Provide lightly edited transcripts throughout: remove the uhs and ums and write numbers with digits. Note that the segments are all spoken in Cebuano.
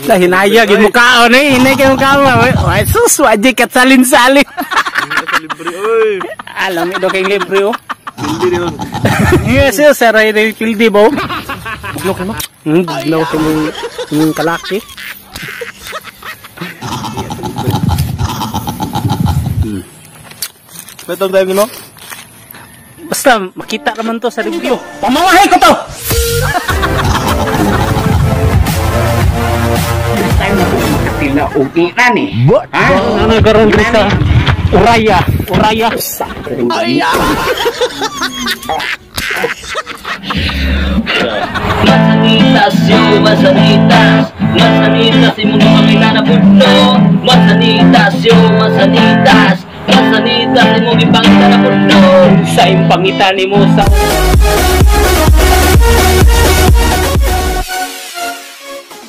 Lah hinaya gid mukaon eh, hinay kay mukaon. Ay sus, wajik kat salin-salin. Libre oy. Alam do kay libre oh. Pildi ron. Yes, yes, sir, ay pildi bo. Bugnaw kay mo. Bugnaw sa mong kalaki. Betong time nimo? Basta makita naman to sa review. Pamawahay ko to. Time na po makatila og inani. Ha? Ano karon sa Uraya, Uraya. Masanitas yo, masanitas. Masanitas imong pangita na pudno. Masanitas yo, masanitas. Masanitas imong gipangita na pudno. Sa imong pangita nimo sa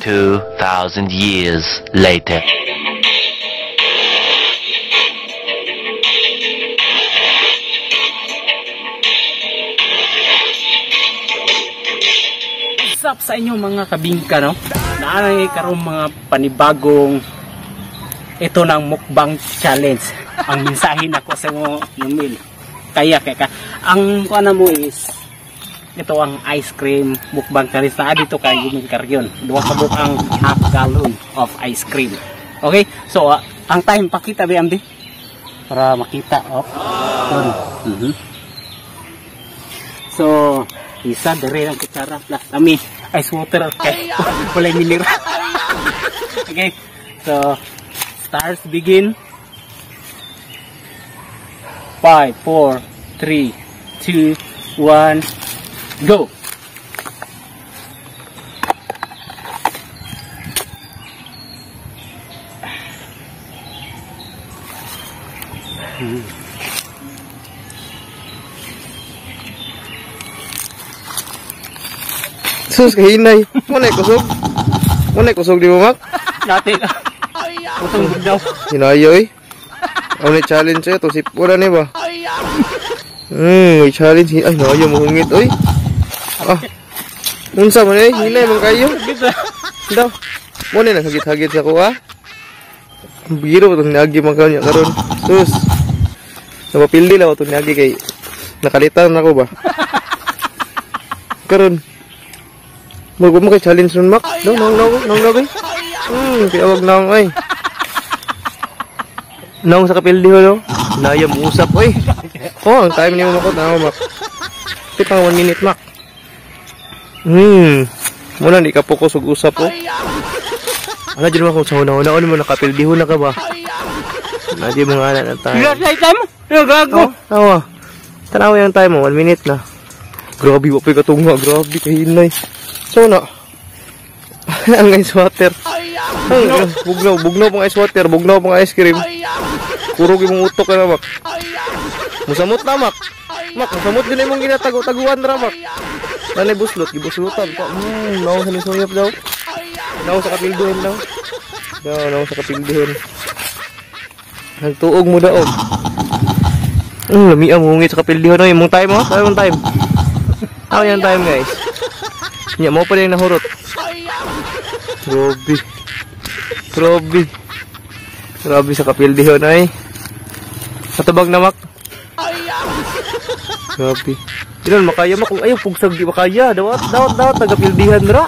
2,000 years later. What's up sa inyo mga kabingka, no? Naanay karon mga panibagong ito ng mukbang challenge. Ang mensahe nako sa mo Numil. Kaya kay ka. Ang kuan mo is ito ang ice cream mukbang challenge na dito kay Yumil Carrion. Duha ka buok ang half gallon of ice cream. Okay? So ang time pakita ba amdi? Para makita oh. So isa dere ang kutsara plus kami ice water kay walay mineral. Okay. So stars begin. 5 4 3 2 1 go. Sus kahinay. Mo na kusog. Mo na kusog di mo mak? Dati. Putong bugnaw. Hinayo eh. Ang challenge eh to si wala ni ba? May challenge. Ay nayo mo hungit oy. Ah. Unsa man eh hinay man kayo. Daw. Mo na hagit-hagit sa kuha. Biro tong niagi man kayo karon. Sus. Napapildi lang tong niagi kay nakalitan nako ba. Karon. Mo mo kay challenge ron mak. No no no no no bay. Kay awag naong ay. Naong sa kapildi ho no. Naya mo usap oy. Oh, ang time nimo makot na mak. Di pang 1 minute mak. Muna di ka focus og usap oh. Ana jud mo sa una-una mo nakapildi ho na ka ba? Nadi mo nga na tayo. Time? Gago. Tawa. Tanaw yung time mo, 1 minute na. Grabe wa pay katunga, grabe kahinay. So na. Ang ice water. Bugnaw, bugnaw pang ice water, bugnaw pang ice cream. Kurog imong utok na mak. Musamot na mak. Mak, musamot din imong ginatago-taguan ra mak. Nanay buslot, gibuslutan pa. Naong sa nisuyap daw. Naong sa kapilduhon daw. Daw, naong sa kapilduhon. Nagtuog mo daog. Lami ang hungit sa kapilduhon oy. Imong time oh, imong time. Aw yung time guys. Nya mo pa din nahurot. Grabe. Grabe. Grabe sa kapildihon ay. Katabag na mak. Grabe. Dinon makaya mak kung ayaw pugsag di makaya. Dawat dawat dawat tagapildihan ra.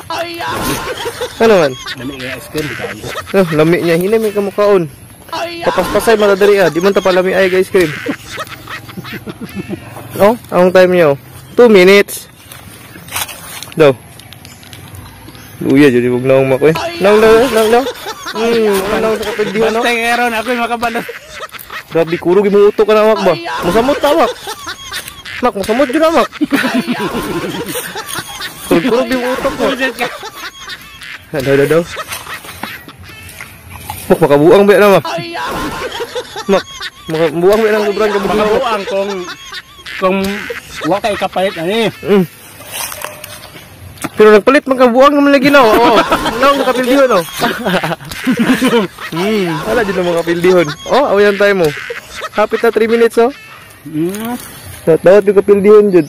Ano man? Lami nga ice cream kayo. Oh, lami niya hinay may kamukaon. Papaspasay madadiri ah. Di man ta palami ay ice cream. Oh, ang time niyo. 2 minutes. Daw. Luya jud ibog naong mak eh. Naong daw, naong daw. Naong sa kapildihan no. Basta karon ako'y makabalo. Grabe kurog imong utok ka na mak ba. Musamot ta mak. Mak musamot jud na mak. Kurog imong utok mo. Daw daw daw. Mak makabuang ba na mak? Mak makabuang ba nang sobrang kabugnaw. Makabuang kung wa kay kapalit ani. Pero nagpalit man kabuang naman lagi na. Oo. Naong nakapildihon oh. Wala dyan ang mga kapildihon. Oh, awayan tayo mo. Hapit na 3 minutes oh. Dawat yung kapildihon dyan.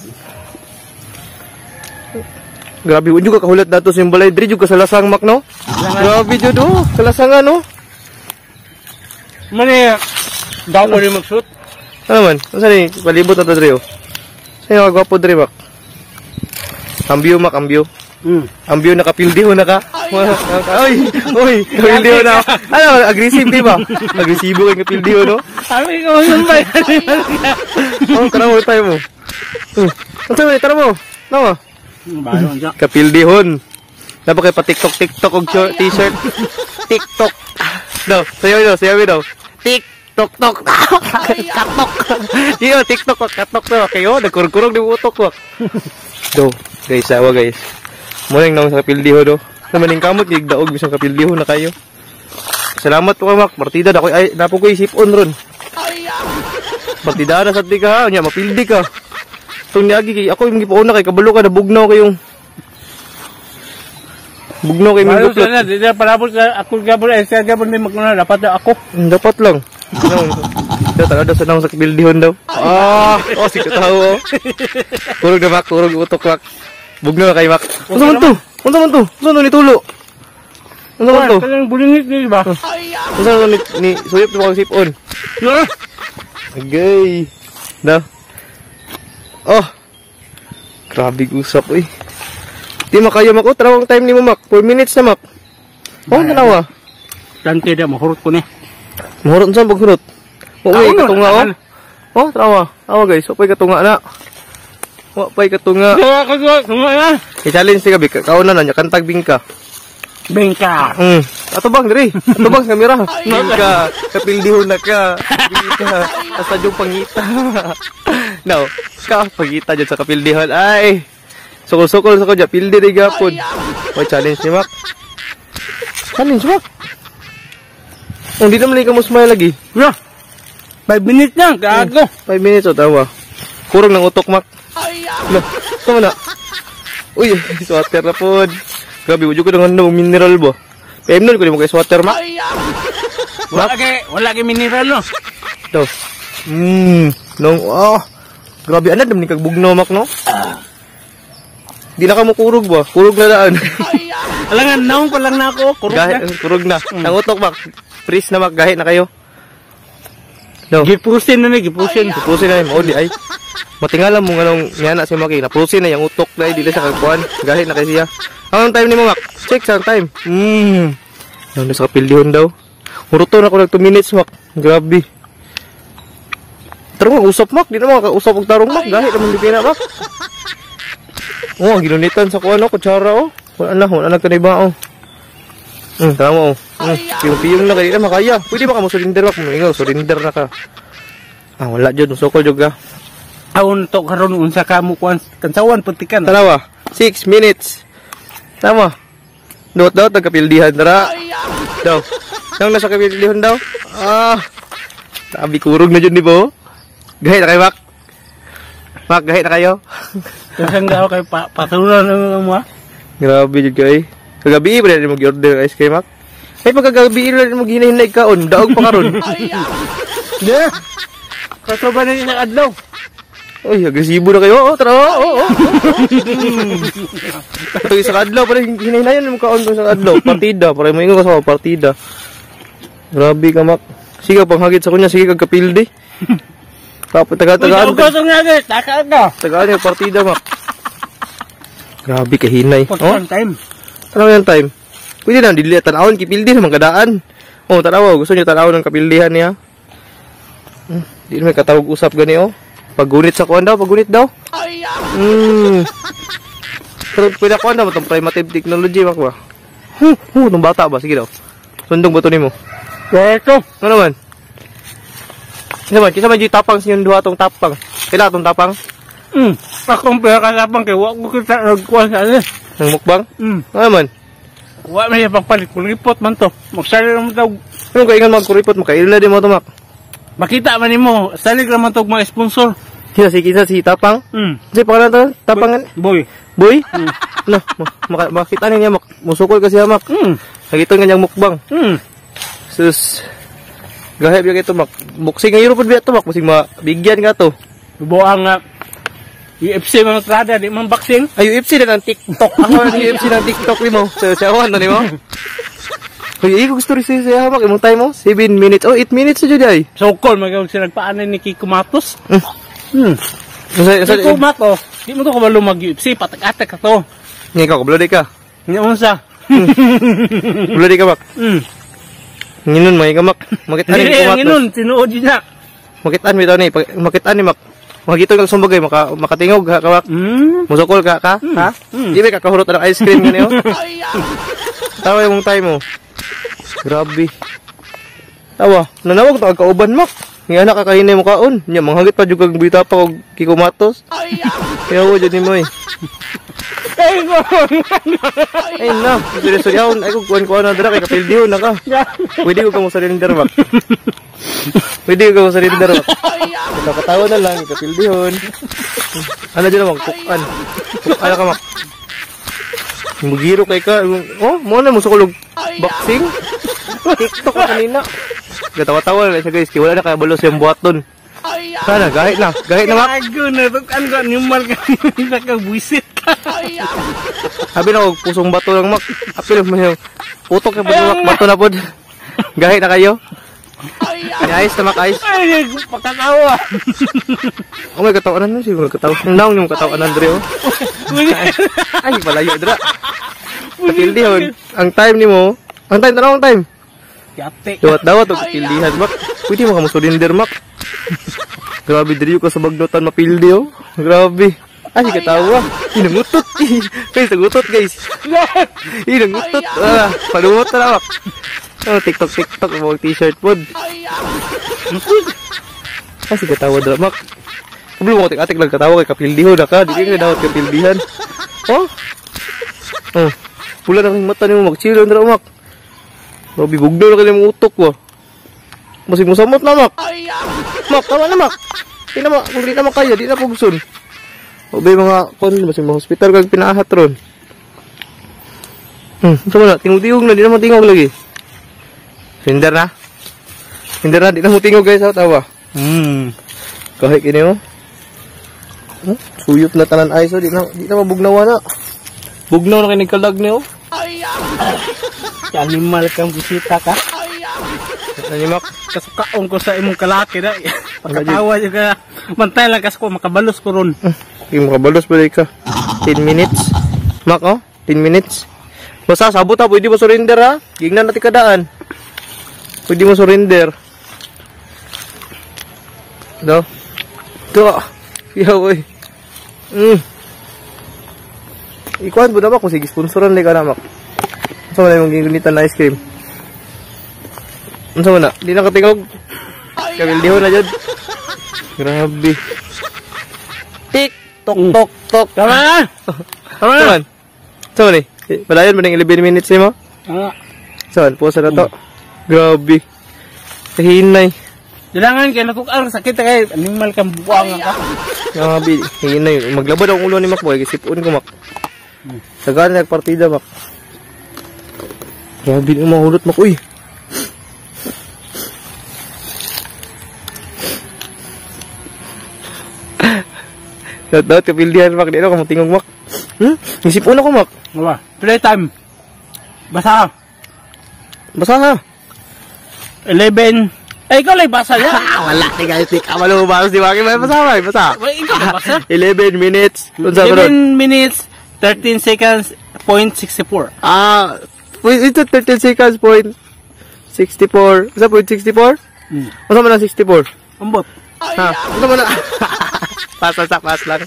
Grabe, unyo ka kahulat nato sa balay. Diri jud ka sa lasang, Mak, no? Grabe jud, oh. Kalasangan, no? Mani, daw ko rin magsuot. Ano man? Ano ni? Palibot na to diri, oh. Sa'yo, gwapo diri, Mak. Ambyo, Mak, ambyo. Ambyo, nakapildi ho na ka. Ay, oy, kapildi ho na. Ano, aggressive, di ba? Agresibo kay kapildi ho, no? Sabi ko, yun ba? Oh, tara mo, tayo mo. Ano tayo, tara mo. Tama. Bayon siya. Kapildihon. Dapat kay pa TikTok TikTok og t-shirt. TikTok. No, sayo no, sayo no. TikTok tok. Katok. Iyo TikTok katok to kayo nagkurog-kurog ni utok ko. Do, guys, awa guys. Morning nang sa kapildiho do. Naman ning kamot gig daog bisan kapildiho na kayo. Salamat po Mak, partida na ko ay napo ko isip on ron. Partida na sa di ka, nya mapildi ka. Itong niagi kay ako yung gipauna kay kabalo ka nabugnaw kayong bugnaw kay Bayo minggo plot. sana, di na palabot sa ako gabon ay siya gabon may maguna dapat na ako. Dapat lang. Ano? Daw talaga sa nang sa kabildihon daw. Ah, oh si katawo. Kurog na Mak, kurog utok Mak. Bugnaw kay Mak. Unsa man to? Unsa man to? Unsa man to nitulo? Unsa man to? Kanang bulingit ni ba? Unsa man to ni suyop mo kang sipon? Ya. Agay. Da. Oh. Grabe usap oy. Di makaya Mak, oh, tarawang time ni mo Mak. 4 minutes na Mak. Oh, tanawa. Dante da mahurot ko ni. Mahurot unsa paghurot? Wa may Ako, katunga oh. Oh, tanawa. Tawa guys, wa pay katunga na. Wa pay katunga. Kaya ko tunga na. I-challenge ka bika. Kauna na nya kantag bingka. Bengka. Ato bang diri? Ato bang sa kamera? Bingka. Kapildihon na ka. Bingka. Asa yung pangita. No, ka pangita dyan sa kapildihon. Ay. Sukol-sukol sa ko dyan. Pildi di gapon. O challenge ni Mak. Challenge Mak. Oh, hindi naman ka mo smile lagi. Ya. 5 minutes lang, gago. 5 minutes o tawa. Kurong ng utok Mak. Lo, tama na. Uy, swatter na pod. Grabe, wala ko ng ano, mineral ba? PM nun, kunin mo kay swatter, Mak. Wala kay mineral no. Daw. Nung, oh. Grabe, anad naman ni kagbugnaw, Mak, no? Di na ka mo kurog ba? Kurog na daan. Alangan, naong pa lang na ako. Kurog Gahi, na. kurog na. Ang utok, Mak. Freeze na, Mak. Gahi na kayo. No. Gipusin na ni, gipusin. Pusin na yun. Di ay. Matingala mo nga nung niya na si Maki. Napusin na yung utok na dili sa kagkuhan. Gahi na kay siya. Anong time ni mo, Mak? Check sa time. Nang nasa kapildihon daw. Huruto na ako nag 2 minutes, Mak. Grabe. Tarong usap, Mak. Di na makausap og tarong, Mak. Gahi naman di pina, Mak. Oh, ang ginunitan sa kuan, oh, kutsara, oh. Wala na, wala na kaniba, oh. Tama, oh. Piyong-piyong na kay di na makaya. Pwede ba ka mo surrender, Mak? Ingaw, surrender na ka. Ah, wala jud, musukol jud ka. Aon to karon unsa ka mo kuan kansawan putikan. Tanawa, 6 minutes. Tama. Dot-dot nagkapildihan ra. Daw. Nang nasa kapildihan daw. Ah. Tabi kurog na jud ni bo. Gahi na kayo, Mak. Mak, gahi na kayo. Kasang daw kay patulan ng mga. Grabe jud kay. Kagabi pa rin mo gi-order ice cream, Mak. Ay pagkagabi rin mo ginahinay kaon, daog pa karon. Yeah. Kato ba na isang adlaw? Uy, agresibo na kayo. Oo, tara. Oo, oo. Ito isang adlaw, parang hinahinayan mo kaon ko isang adlaw. Partida, parang mo ingon ka sa partida. Grabe ka, Mak. Sige, panghagit sa kunya. Sige, kagkapildi. Tapos, taga-tagaan. Uy, daog nga, taka ka. Tagaan yung partida, Mak. Grabe, kahinay. Oh? Time. Tanaw yung time. Pwede na, dili. Tanawon, kipildi naman kadaan. Oh, tanaw. Gusto niyo tanawon ng kapildihan niya. Di naman katawag usap gani, oh. Paggunit sa kuan daw, paggunit daw. Pero pwede kuan daw itong primitive technology, Mak ba? Itong bata ba? Sige daw. Sundong ba ito nimo? Ito. Ano naman? Ano naman? Kisa man yung tapang sa inyong duha itong tapang. Kailan itong tapang? Akong pinakatapang kay wa ko kita nagkuhan sa ano. Ng mukbang? Ano naman? Wa man siya pagpalit. Kulipot man to. Magsali naman to. Anong kaingan magkuripot? Makaila din mo ito, Mak. Makita man nimo, salig raman to mga sponsor. Kisa si Tapang. Kasi pangalan to, Tapangan. Boy. Boy? No, makita niya mak. Musukol kasi mak. Nakita nga niyang mukbang. Sus. Gahib yung ito mak. Boxing nga Europe biya to mak, basig mabigyan ka to. Buang nga. UFC mga trada, di man boxing. Ay, UFC na ng TikTok. Ako na UFC ng TikTok nimo. So, sayawan na nimo. Uy, ay, gusto rin siya mak. Imong time mo? 7 minutes. Oh, 8 minutes na dyan ay. So, call, magawag siya nagpaanan ni Kiko Matos. Sa, Kiko Matos, di mo to kabalo mag-UFC, patag-atag ka to. Nga ikaw, kabalo di ka. Hindi mo sa. Kabalo di ka, Mak. Nginon, mga ikaw, Mak. Makitaan ni Hindi, Kiko ang Matos. inon, tinuod yun na. Makitaan mi ni. Makitaan ni, Mak. Makita kang sumbagay, makatingog ka, Mak. Musukol ka, ka? Ha? Di ba kakahurot ng ice cream ganyan? Tawa yung time mo. Grabe. Tawa, nanawag to ang kauban, Mak. Nga anak kakahinay mo kaon. Nya manghagit pa jud kag bita pa og Kiko Matos. Kaya wo jud nimo eh. Ay, ko. Ay na, seryoso yaon ay kog kuan-kuan na dira kay kapildihon na ka. Pwede ko ka mo surrender, Mak. Pwede ko ka mo surrender, Mak. Katawa na lang kapildihon. Ano dyan naman, kukan. Kukan ka, Mak. Mugiro kay ka. Oh, mo na mo sukulog boxing. TikTok ka kanina. Gatawa-tawa na siya, guys. Kaya wala na kaya balos yung buhat dun. Sana, gahit na. Gahit na, Mak. Gago na, tukan ko, animal ka. Nakabuisit ka. Sabi na, pusong bato lang, Mak. Apil mo yung utok na po, Mak. Bato na po. Gahit na kayo. Ayos na, Mak. Ayos. Ay, pakatawa. Oh, may katawanan nun. Siguro katawanan. Naong yung katawanan, Dre, oh. Ay, palayo, Dre. Kapildihan. Ang time ni mo. Ang time, tanong ang time. Yate. Dawat-dawat, o kapildihan, Mak. Pwede mo ka mo-surrender, Mak. Grabe, Dre, ka sa bagnotan mapildi, oh. Grabe. Ay, katawa. Inangutot. Guys, nagutot, guys. Inangutot. Ah, palumot na, Mak. Oh, TikTok, TikTok, mga t-shirt pod. Ay, sige, katawa, Dre, Mak. Kablo mo, atik-atik lang katawa kay kapildiho na ka. Di ka dawat kapildihan. Oh? Oh. Pula na kang mata nimo, mag-chill na, Mak. Grabe, bugnaw na kayo mong utok, wa. Masig mo samot na, Mak. Mak, tama na, Mak. Di na, kung di na makaya, di na pugson. O ba mga, kon, masig mo hospital kag pinahat ron. Ito na, tingog-tingog na, di na matingog lagi. Hinder na. Hinder na, di na matingog, guys, ha, tawa. Kahit kini mo. Huh? Suyop na tanan ay, so di na mabugnawa na. Bugnaw na kini kalag niyo. Animal kang bisita ka. Animal. Kasukaon ko sa imong kalaki na. Pagkatawa jud ka. Bantay lang kas ko makabalos ko ron. Di makabalos ba ka? 10 minutes. Mak, oh, 10 minutes. Basta sabot ha, pwede mo surrender ha. Gignan natin kadaan. Pwede mo surrender. No. To. Yaw, oy. Ikuan mo na ba kung sige sponsoran ka na, Mak. Unsa man imong gigunitan na ice cream? Unsa man na? Di na katingog. Kabildihon na jud. Grabe. Tik tok tok tok. Tama na. Tama na. Unsa man eh? Padayon man ning 11 minutes nimo? Ah. Saan? Pusa na to. Grabe. Kahinay. Dilangan kay natuk-an sakit kay animal kang buang ka. Grabe, hinay. Maglabad ang ulo ni Mak boy, sipon ko, Mak. Sagan nagpartida, Mak. Grabe na mahulot, Mak. Uy. Dapat kapildihan, Mak. Di na ako matingog, Mak. Isipon ako, Mak. Wala. Play time. Basa. Basa ha. 11. Ay, ikaw lang basa niya. Wala. Tinggal, tik. Amalo, bawas di Maki. Basa, Mak. Basa. Wala, ikaw lang basa. 11 minutes. Unsa ba 11 minutes, 13 seconds, point 64. Ah, wait, ito 13 seconds, point 64. Unsa point 64? Unsa man ang 64? Ambot. Ha? Unsa man ang Pas, pas lang.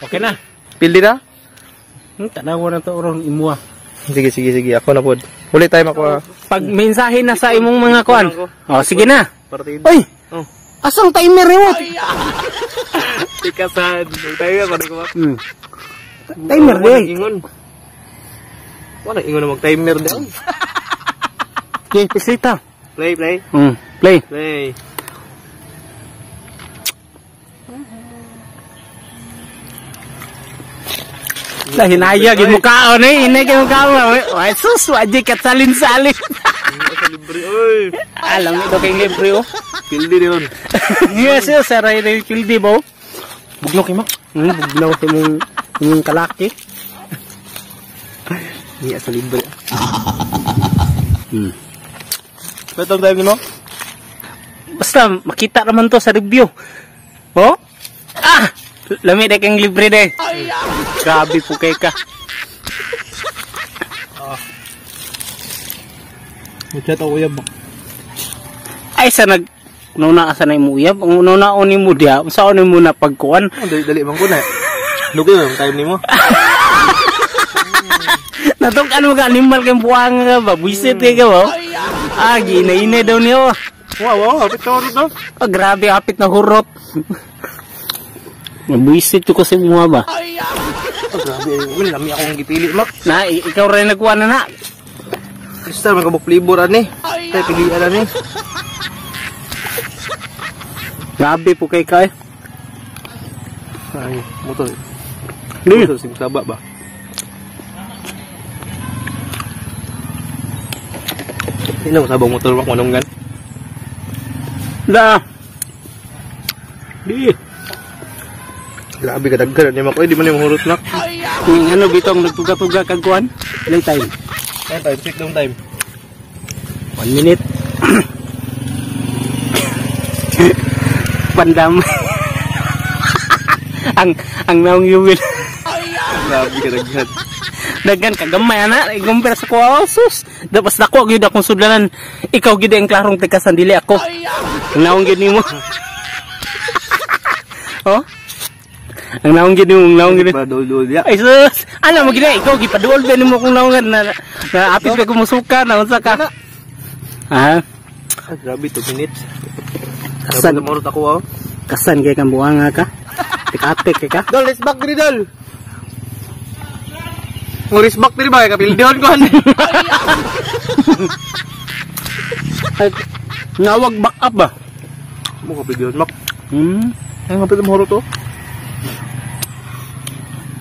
Okay na. Pili na? Tanawa na to ron imuha. Sige, sige, sige. Ako na pod. Ulit tayo makuha. Pag mensahe na sa imong mga kuan. Oh, sige na. Partida. Oy. Oh. Asang timer mo? Tikasan. Timer pa ko. Timer din. Ingon. Wala ingon na mag-timer din. Okay, pisita. Play, play. Play. Play. Lah hinaya gyud mo kaon eh, hinaya gyud mo kaon. Ay sus, wajik kat salin-salin. Libre, oy. Alam ito kay libre oh. Pildi ron. Yes, yes, sir, ay pildi bo. Bugnaw kay Mak. Bugnaw sa imong kalaki. Niya sa libre. Betong time nimo? Basta makita naman to sa review. Oh? Ah! Lami na kang libre de. Grabe po kay ka. Chat ako uyab ba? Ay sa nag nuna asa na imo uyab, ang nuna ni mo diha, unsa ni mo na pagkuan? Dali dali man ko na. Lugay man time nimo. Natong ano ka animal kay buang ka ba? Buisit kay ka ba? Ah, ginainay daw niyo. Wow, wow, hapit na hurot no? Oh, grabe, hapit na hurot. Mabuisit ko kasi mga ba? Oh, grabe, ay, lami akong gipili, Mak. Na, ikaw rin nagkuha na na. Crystal, magkabok flavor, ani. Tay, pilihan, ani. Grabe po kay ka, eh. Ay, motor. Motor, sigsaba ba? Hindi na masabang motor, Mak, manunggan. Da. Di. Grabe ka daghan ni Mak. Di man yung hurot nak. Yung ano bitong nagtuga-tuga kag kuan? Play time. Time time, check down time. 1 minute. Pandam. ang naong yuwil. Grabe ka daghan. Daghan kagamay ana, igumpir sa kuha. Oh, sus. Dapat dako gyud akong sudlanan. Ikaw gyud ang klarong tikasan dili ako. Ang naong gyud nimo. Oh? Ang naong gyud nimo, ang naong gyud. Padul-dul ya. Ay sus. Ana mo gyud ikaw gipaduol ba nimo kung naongan na apis ka kumusuka na unsa ka. Ha? Ah, grabe 2 minutes. Kasan mo ako oh. Kasan kay kang buanga ka? Tikatik kay ka. Dol, let's back diri dol. Nguris back diri ba kay kapildihon ko ani. Nawag back up ba? Mo kapildihon mak. Hmm. Ay hapit mo hurot oh.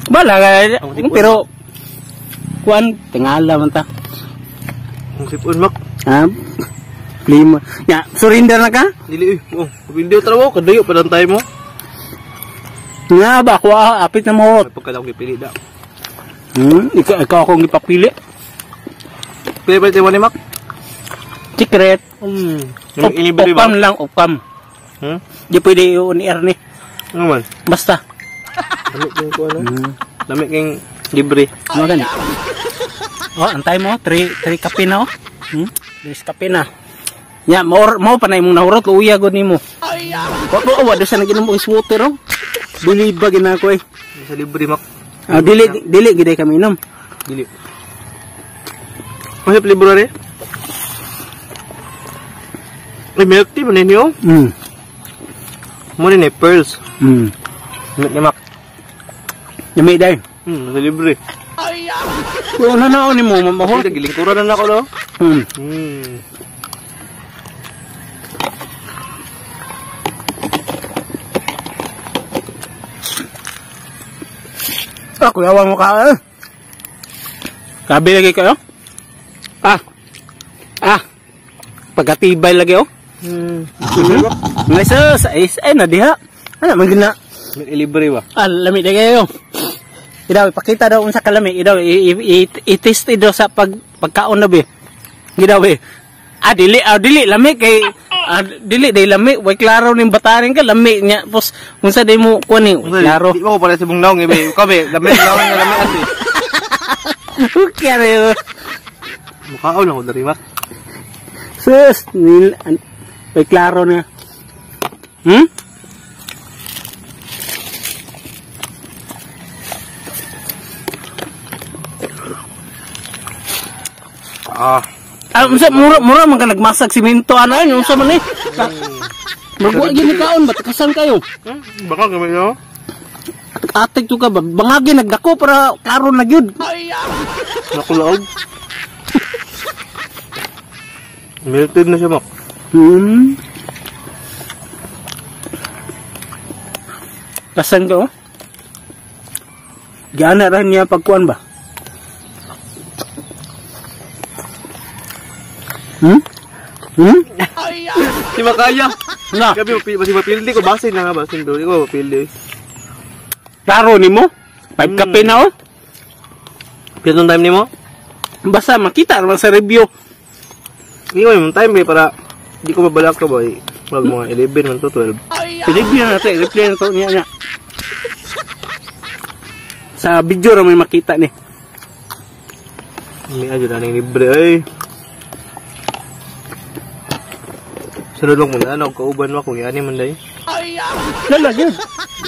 Bala pero kuan tingala man ta. Ang sipon mak. Ha? Lima. Ya, surrender na ka? Dili eh. Oh, kapildiho trabaho kadayo pa lang tayo mo. Nga ba kuha apit na mo. Pagka akong gipili da. Ikaw akong gipapili. Pili pa tayo ni Mak. Secret. Opam lang, opam. Hmm? Di pwede i-on air ni. Ano man? Basta. Lamig kang kuha na. Lamig kang libre. Ano gani? Oh, antay mo. 3 kape na oh. 3 kape na. Ya, mao pa na imong nahurot, luya gud nimo. Wa ba wa sa naginom og water oh. Dili ba gina ko eh. Sa libre Mak. Ah, dili gid kami inom. Dili. Ano libre re? Ay, milk tea man ninyo? Mo ni pearls. Milk ni Mak. Yami dai. Sa libre. Wala na ni mo mamahol. Gilingkuran na nako no. Ah, kuya mo ka. Eh. Grabe lagi kayo. Ah. Ah. Pagkatibay lagi oh. Nasa ay na diha. Ano man gina? Libre ba? Ah, lami na kayo. Idaw ipakita daw unsa kalami. Idaw i-test daw sa pagkaon na be. Gidaw be. Ah dili lami kay dili day lami, way klaro ning batarin ka lami nya pos unsa day mo kuan ni klaro. Di mo pala sa mong naong eh kami lami naong nga lami ati. Okay re. Mukaon ako diri Mak. Sus, nil way klaro na. Ah. Ah, unsa mura man ka nagmasag simento ana ay unsa man eh. Magwa gyud ni kaon ba kasan kayo? Baka gamay no. Atik to ka ba bangagi nagdako para klaro na gyud. Nakulaog. Melted na siya Mak. Kasan ka oh? Gana ra niya pagkuan ba? Di ba kaya? Na. Gabi, basi mapildi ko. Basin na nga, basin doon. Ikaw mapildi. Klaro nimo? 5 kape na oh. Pila time nimo? Basta makita naman sa review. Ingon yung time eh para di ko mabalak ka boy. Mag mga 11 man to 12. I-review na to, i-replay na to niya niya. Sa video ra may makita ni. May adyo na ning libre ay. Sunod lang muna ano kauban mo kung yani man day. Dala gyud.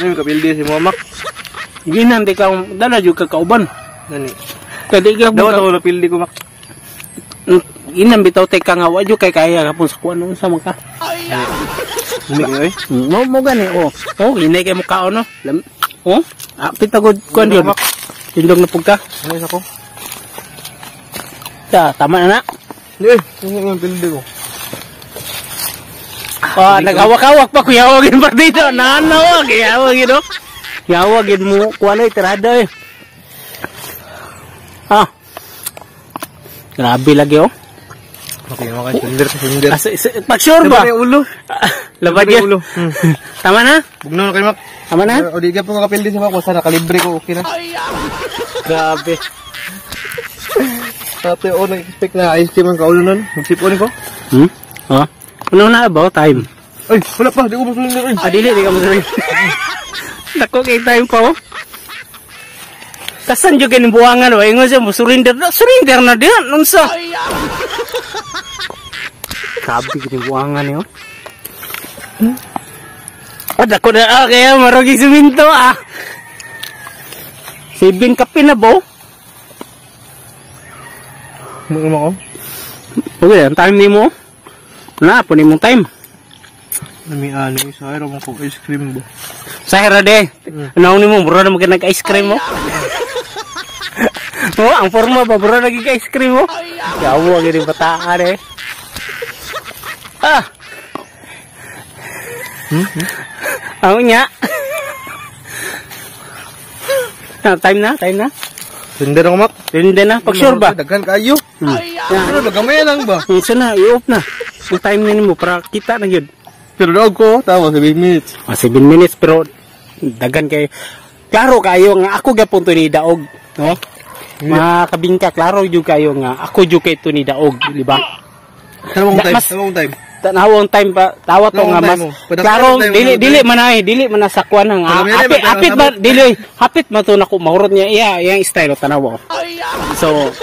Ay kapildi si Mamak. Ginan di ka dala jud ka kauban. Nani. Kay di ka Dawat ako napildi ko mak. Inang bitaw tay ka nga wa jud kay kaya kapon sa kuan unsa man ka. Umi oy. Mo gani oh. Oh, hinay kay mukha no. Oh, apit agod kuan yun. Tindog na pug ka. Ano isa ko? Ta, tama na na. Eh, yung pildi ko. Ah, naghawak-hawak pa kuya hawagin pa dito. Nanawag, hawagin oh. Hawagin mo kuan ay tirada eh. Ah. Grabe lagi oh. Okay, okay. Sunder, sunder. Pag sure ba? Laban yung ulo. Laban yung yun. ulo. Tama na? Bugnaw na kayo, Mak. Tama na? O, di ka po kakapildi sa Mak. Sana kalibre ko, okay na. Grabe. Ate, oh, nag-expect na ice cream ang kaulo nun. Magsipon ko. Hmm? Oh. Ano na ba? Time. Ay, wala pa. Di ko masunder. Ah, dili. Di ka masunder. Dako kay time pa, oh. Kasan juga ni buangan wa ingon siya mo surrender na surrender na din unsa. Grabe gini buangan ni oh. Ah, dako na ah, kaya marogi suminto ah. 7 kape na bo. Mo ko. Okay, ang time nimo. Na, po nimong time. Nami ano, sa mo ko ice cream bo. Sahira de. Ano nimo bro na magka nag-ice cream mo? Oh, ang forma ba bro naging ice cream mo? Yawa gini bataan eh. Ah. Ang nya. Ah, time na, time na. Surrender ako, Mak. Surrender na. Pag sure ba? Daghan kayo. Pero nagamay lang ba? Isa na, i-off na. Ang time na nimo para kita na yun. Pero daog ko, tama, 7 minutes. Ah, 7 minutes pero daghan kay klaro kayo nga ako gyapon to ni daog, no? Mga kabingka, klaro jud kayo nga ako jud kay to ni daog, di ba? Tanawang time, tanawang time. Tanawang time pa, tawa to nga mas klaro dili dili man ay, dili man sa kuan nga apit apit ba dili hapit man to nako mahurot niya iya iyang style tanawa. So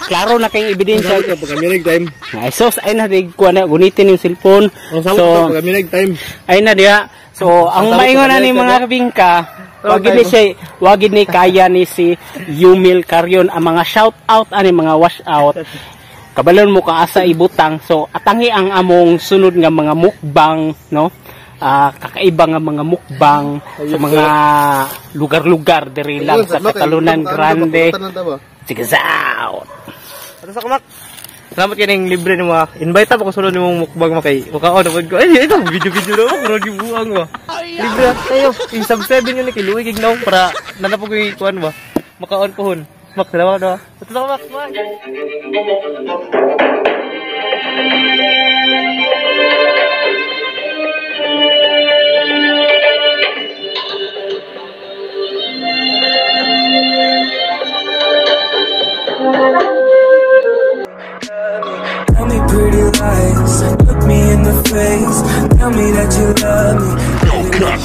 klaro na kay ebidensya pag time. Ay sos ay na dig kuan na gunitin yung cellphone. So pag time. Ay na diha. So ang maingon na ni mga kabingka, wagid ni siya, wagid ni kaya ni si Yumil Carrion ang mga shout out ani mga wash out. Kabalon mo ka asa ibutang. So atangi ang among sunod nga mga mukbang, no? Kakaiba nga mga mukbang sa mga lugar-lugar diri lang sa Catalunan Grande. Sige out. Ato sa kumak. Salamat kay ning libre nimo. Invite ako sulod nimong mukbang makay. Mukhaon na ko. Ay, ito video-video na ako pero gibuang ba. Libre tayo. I-sub 7 yun ni kay Luwi kig naong para nanapog ko kuan ba. Makaon pohon. Mak, salamat ba. Ato sa kumak. Bye. Tell me pretty lies, look me in the face, tell me that you love me. No cut.